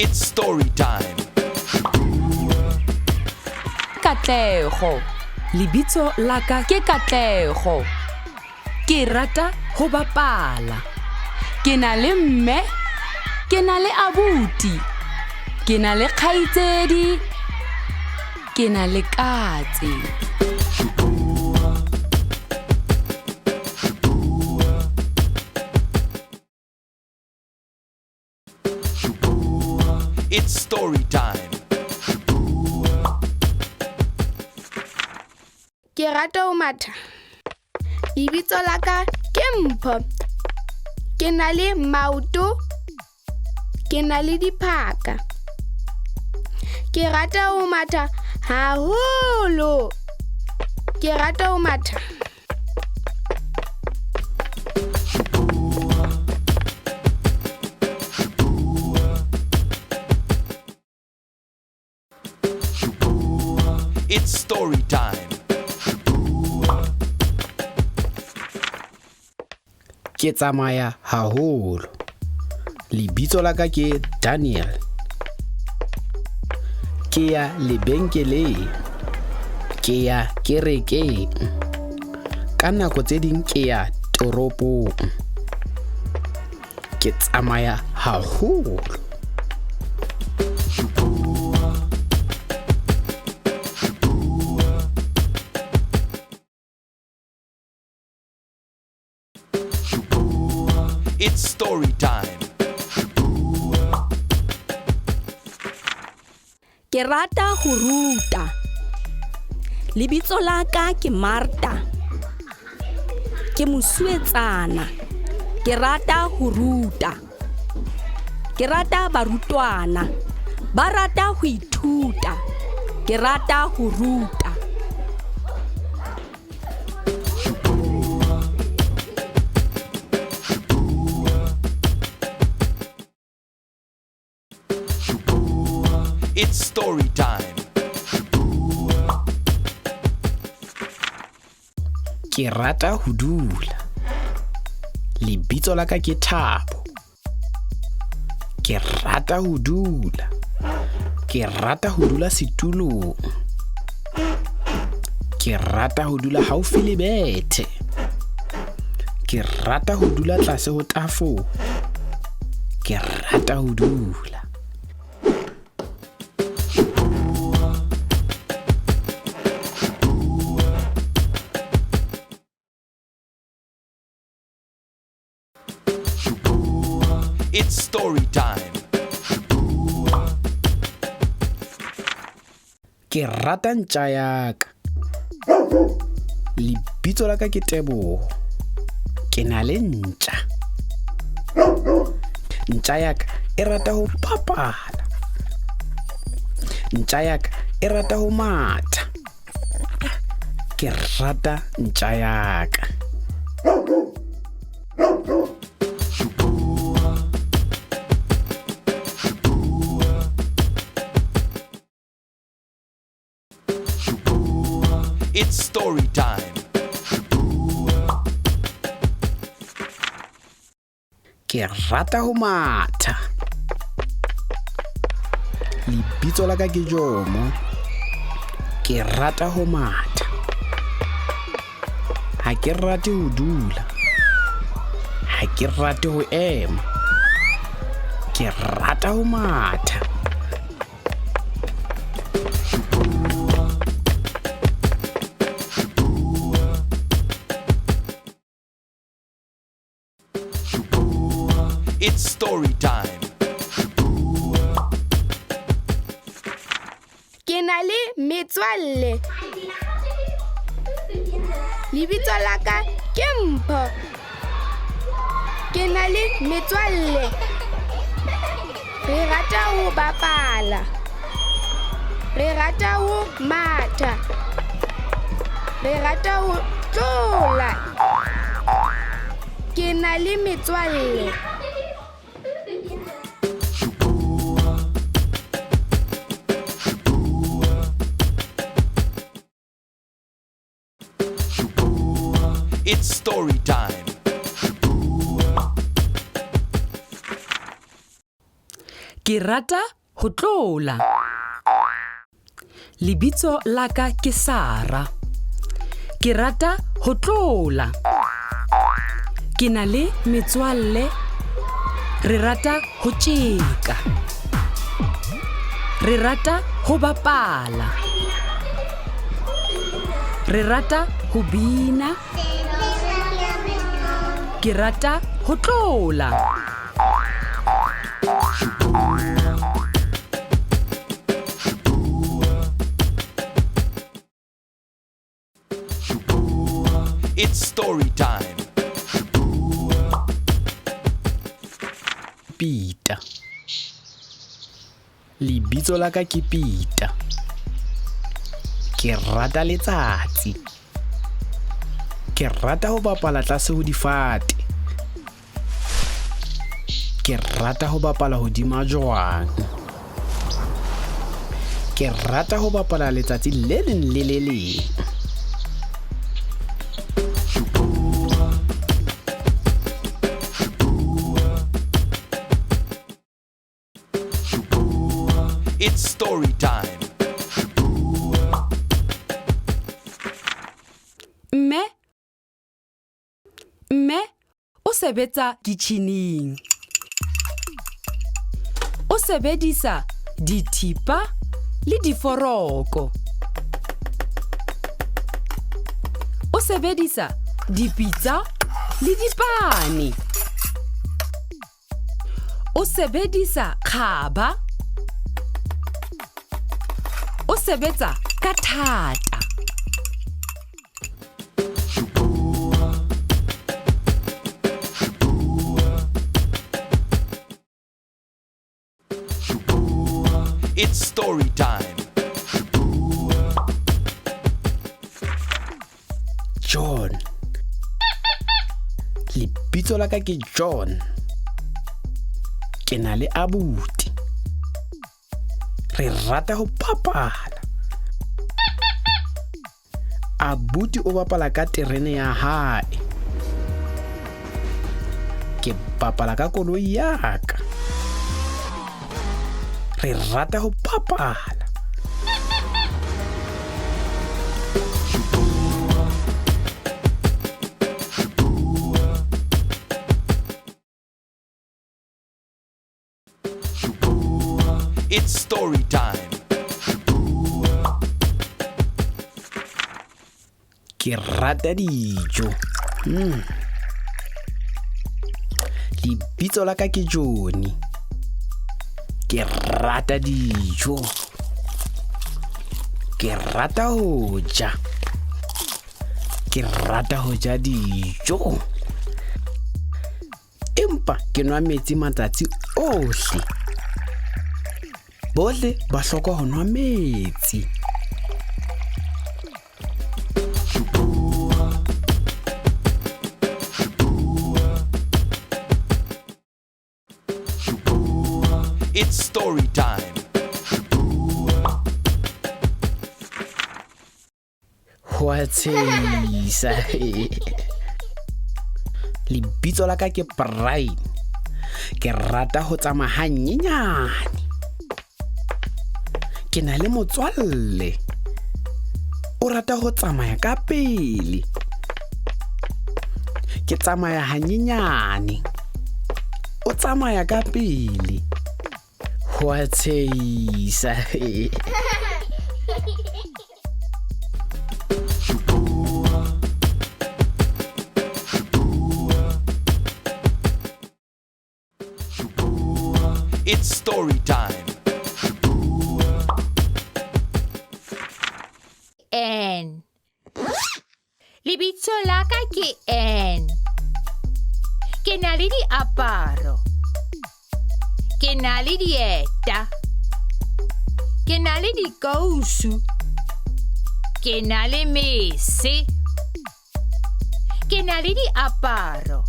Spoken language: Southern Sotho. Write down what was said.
It's story time. Katlego. Lebitso la ka Ke Katlego. Ke rata ho bapala. Ke na le mme, ke na le abuti, ke na le kgaitsedi, ke na le katse. It's story time. Ke rata ho matha. Lebitso la ka ke Mpho. Ke na le maoto, ke na le diphaka. Ke rata ho matha haholo. Ke rata ho matha. It's story time. Ke tsamaya haholo. Lebitso la ka ke Daniel. Ke ya lebenkeleng. Ke ya kerekeng. Ka nako tse ding ke ya toropong. Ke tsamaya haholo. It's story time. Ke rata ho ruta. Lebitso la ka ke Marta. Ke mosuwetsana. Ke rata ho ruta. Ke rata barutwana. Ba rata ho ithuta. Ke rata ho ruta. It's story time. Ke rata ho dula. Lebitso la ka ke Thabo. Ke rata ho dula. Ke rata ho dula setulong. Ke rata ho dula haufi le bethe. Ke rata ho dula tlase ho tafole. Ke rata ho dula. It's story time. Ke rata ntja ya ka. Lebitso la ka ke Teboho. Ke na le ntja. Ntja ya ka e rata ho bapala. Ntja ya ka e rata ho matha. Ke rata ntja ya ka. It's story time. Ke rata ho matha. Lebitso la ka ke Jomo. Ke rata ho matha. Ha ke rate ho dula. Ha ke rate ho ema. Ke rata ho matha. It's story time. Ke na le metswalle. Lebitso la ka ke Mpho. Ke na le metswalle. Re rata ho bapala. Re rata ho matha. Re rata ho tlola. Ke na le metswalle. It's story time. Ke rata ho tlola. Lebitso la ka ke Sara. Ke rata ho tlola. Ke na le metswalle. Re rata ho tjeka. Re rata ho bapala. Re rata ho bina. Ke rata ho tlola. It's story time. Peter. Lebitso la ka ke Peter. Ke rata letsatsi. Ke rata ho bapala tlase ho difate. Ke rata ho bapala hodima jwang. Ke rata ho bapala letsatsi le leng le le leng. It's story time. Mme Mme o sebetsa kitjhining. O sebedisa dithipa le diforoko. O sebedisa dipitsa le dipane. O sebedisa kgaba. O sebetsa ka thata. It's story time. John. Lebitso la ka ke John. Ke na le abuti. Re rata ho bapala. Abuti o bapala ka terene ya hae. Ke bapala ka koloi ya ka. Re rata ho bapala. It's story time. Ke rata dijo. Lebitso la ka ke Johnny. Ke rata dijo. Ke rata ho ja. Ke rata ho ja dijo. Empa ke nwa metsi matsatsi ohle. Bohle ba hloka ho nwa metsi. It's story time. Ho a tshehisa. Lebitso la ka ke Brian. Ke rata ho tsamaya hanyenyane. Ke na le motswalle. O rata ho tsamaya ka pele. Ke tsamaya hanyenyane. O tsamaya ka pele. Ho a tshehisa. It's story time. N. Lebitso la ka ke N. Ke na le diaparo. Ke na le dieta. Ke na le dikausu. Ke na le mese. Ke na le diaparo.